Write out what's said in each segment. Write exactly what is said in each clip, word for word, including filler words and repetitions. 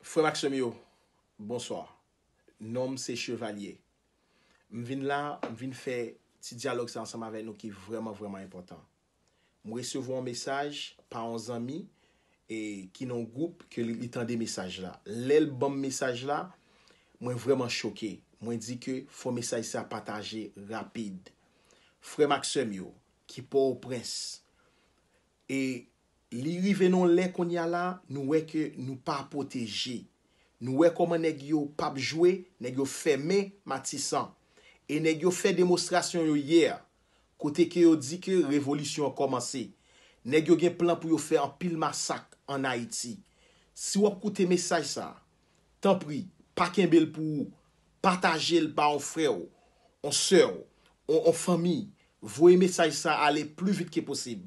Frè m ak sè m yo, bonswa. Non m se Chevalier. M vin la, m vin fè ti dyalòg sa ansanm avèk nou ki vrèman, vrèman enpòtan. M resevwa yon mesaj pa yon zanmi e ki nan yon gwoup ke li, li tande mesaj la. Lè l ban m mesaj la, mwen vrèman choke. Mwen di ke fò mesaj sa pataje rapid. Frè m ak sè m yo, ki Pòtoprens, e li rive nan yon lè kounye a la, nou wè ke nou pa pwoteje. Nou wè kòman nèg yo p ap jwe, nèg yo fèmen Matisan. E nèg yo fè demonstrasyon yo yè, kote ke yo di ke revolisyon an kòmanse. Nèg yo gen plan pou yo fè anpil masak ann Ayiti. Si w ap koute mesaj sa, tanpri, pa kenbe l pou ou. Pataje l ba yon frè w, yon sè w, yon, yon fanmi. Voye mesaj sa ale pli vit ke posib.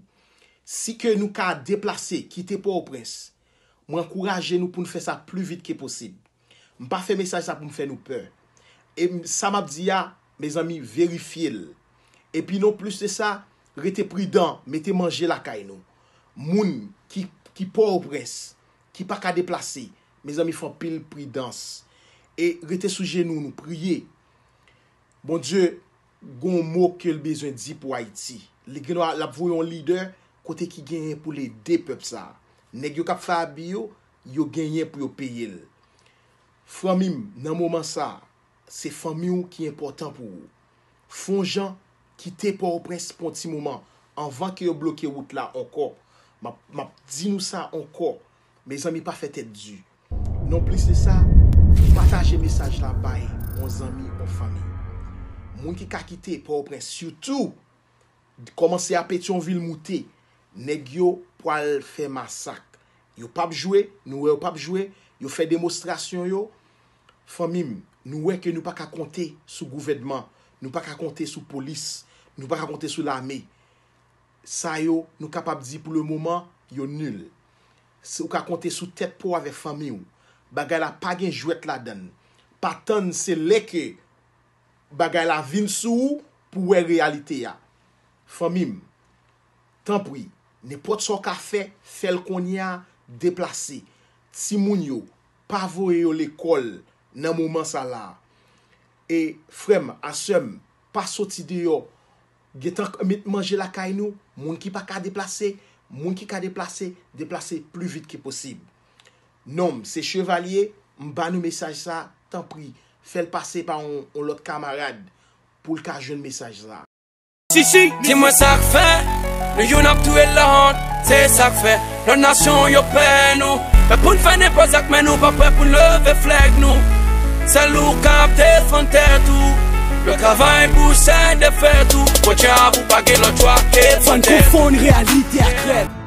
Si ke nou ka deplase, kite Pòtoprens, mwen ankouraje nou pou n fè sa pli vit ke posib. M pa fè mesaj sa pou m fè nou pè. E m, sa m ap di a, mezanmi, verifye l. Epi non plis de sa, rete pridan, mete manje lakay nou. Moun ki, ki Pòtoprens, ki pa ka deplase, mezanmi, fè anpil pridans. E rete sou jenou nou, priye. Bondye gon mo ke l bezwen di pou Ayiti. Li gen dwa, l ap voye yon lidè kote ki genyen pou l ede pèp sa a. Nèg yo k ap fè abi yo, yo genyen pou yo peye l. Fanmi m, nan moman sa a, se fanmi w ki enpòtan pou ou. Fè yon jan, kite Pòtoprens pou yon ti moman, anvan ke yo bloke wout la ankò. M ap, m ap di nou sa ankò, mezanmi, pa fè tèt di. Non plis de sa, pataje mesaj la bay yon zanmi, yon fanmi. Moun ki ka kite Pòtoprens, sitou, kòmanse a Petyonvil moute, nèg yo pwal fè masak. Yo p ap jwe, nou wè yo p ap jwe, yo fè demonstrasyon yo. Fanmi m, nou wè ke nou pa ka konte sou gouvènman, nou pa ka konte sou polis, nou pa ka konte sou lame. Sa yo, nou kapab di pou le moman, yo nil. Si w ka konte sou tèt pa w avèk fanmi w, bagay la pa gen jwèt ladan l. Pa tann se lè ke bagay la vin sou ou pou w wè reyalite a. Fanmi m, tanpri, nenpòt sa w ka fè, fè l kounye a, deplase. Timoun yo, pa voye yo lekòl nan moman sa la a. E frè m, a sè m, pa soti deyò. Gentan met manje lakay nou, moun ki pa ka deplase, moun ki ka deplase, deplase pli vit ke posib. Non m se Chevalier, m ba nou mesaj sa, tanpri, fè l pase pa yon, yon lòt kamarad pou l ka jwenn mesaj sa. Chichi, di mwen sa k fè nou youn ap touye lòt, se sa k fè lòt nasyon yo pè nou. Fè pou n fè nenpòt zak, men nou pa prè pou n leve flèg nou. Sèl ou k ap defann tèt ou. Yo travay pou sèl defèt ou. Pran djab ou pa gen lòt chwa ke pran tèt ou. Francophone, réalité à crème.